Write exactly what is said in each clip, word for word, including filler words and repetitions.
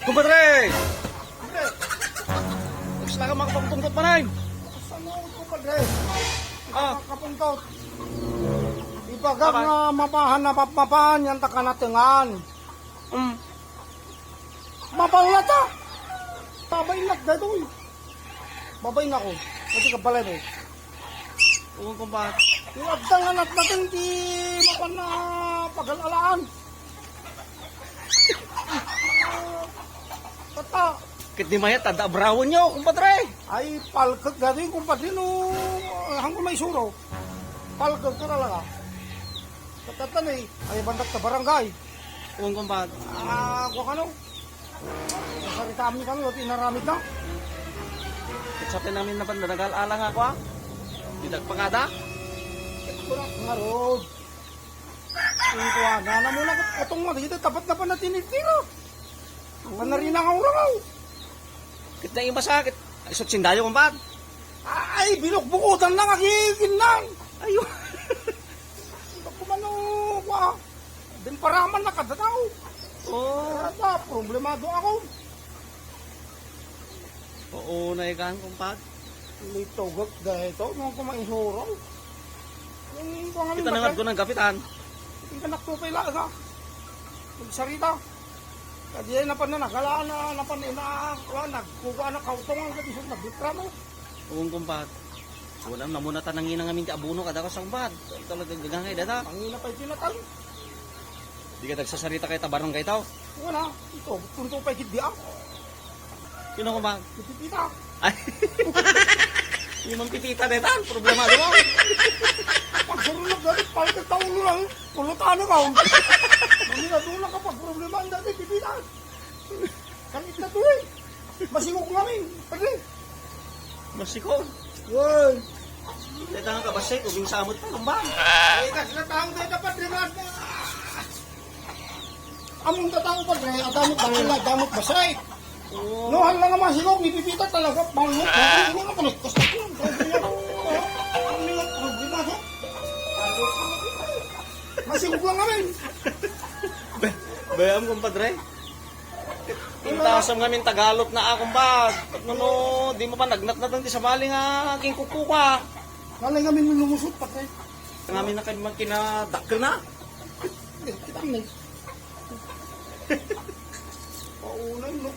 Kumpadre! Saan ka makapagpungtot, panay? Saan mo, kumpadre? Ah. Makapungtot. Ibagak nga mapahan na mapmapan, yan ta kanatengan. Mm. Mapawlata! Babain na daytoy. Babain ako. Pati ka balay mo. Uwan, kumpat. Yung agdangan at natin, di mapan na pag-alalaan. Tata. Ket di mayat, adda abrawen yo, kumpadre. Ay, palkek dati, kumpadre, no, hangko may suro. Palkek ka talaga. Tata ni, ay, bandak ta barangay. Uwan, kumpat. Ah, kua kano? Nasarita amin kano, ti inaramid na. Ket sa pinamin na banda, nagal-ala nga kua. Di nagpakada. Kurak nga road. Ang kuha na, na muna, utong mo, dito, tapat na pa na tinitira. Panarina nga uraw. Ket na imasakit. Ay, sutsindayo, kumpat. Ay, binukbukutan lang, agiginnang. Ayo. Ba't kumano, kua? Din paraman na kada tao. Oh. Kaya ta, problemado ako. Oo, naikan, kumpat. Litogak dahil ito, nung kumain hurong. Yung pangalan Kita na nga ko ng kapitan. Hindi ka nakupay lang, ha? Nagsarita. Kadi ay napan na nagala na, napan na ina, kuha, nagkukuha na kautongan, kadi sa nagbitra mo. Uwan, kumpat. Wala, namuna ta nangina ngamin ti abono, kada ka, kumpat. Talaga gagangay, data. Pangina pa yung pinatay. Di ka nagsasarita kay ta barangay tao? Wala. Ito, tunto pa yung gidya. Sino ko ba? Pipita. Ay. Yung mang pipita na ito, problema mo. Pagsurulog dati, palit ang taulo lang. Pulutan na ka. Mami na doon lang kapag problema ang dati, pipita. Sakit na to eh. Masikog kami, padre. Masikog? Woy. Dahil nga kabasay, kung samot pa, kumbang. Eh, kasi na tao dahil dapat rin nga. Among tatao, padre, adamot bakla, adamot basay. Oo. No, hala nga masikog, nipipita talaga, bangot, bangot, bangot, bangot, basta ko, basta ko. Masikog lang kami. Be-, bayam, kumpadre. Pintasam ngamin tagalot na akong bag. At no, no, di mo pa nagnatnat ang di sabali nga king kukuka. Nalay ngamin lumusot, pati. Ngamin na kayo magkinadakkel na. Eh, kita mo. Paunay, no?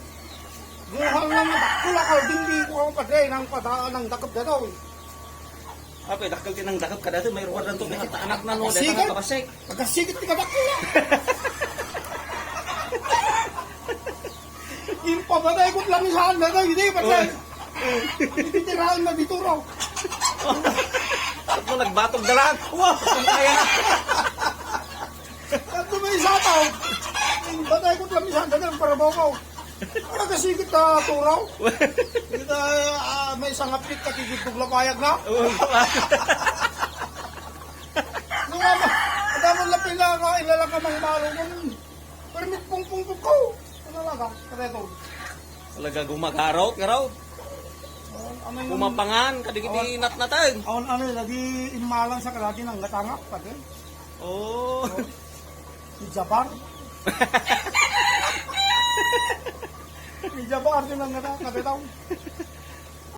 Buhal lang, dakkel ako, hindi ko ako, pati, nang pada, nang dakep dadaw, eh. Apay, dakkel ti nang dakep ka dati, may ruar lang to, may anak na, no, dati nga kabasik. Pagkasigit ti kadakkel. Impapatay ko lang saan na tayo, hindi, patay. Hindi tirahan na dituro. At mo nagbatog dalan. Wow! Kaya na. At may isa tao. Patay ko lang saan na tayo, para babaw. Para kasigit na turaw. Kita, ah, may isang apit ka kikitog lapayag na. Oo. Nung ano, ang damon na pinaka, ilalaka mang balo nun. Permit pungpung ko. Ano lang ka? Kareto. Talaga gumagaraw, garaw. Ano yung Kumapangan, kadigiti awan- natnatag. Awan ano, lagi imalang sa kalagi ng gatangak, pati. Oo. Ni Jabar. Ni Jabar, din ang gatangak, kapitaw.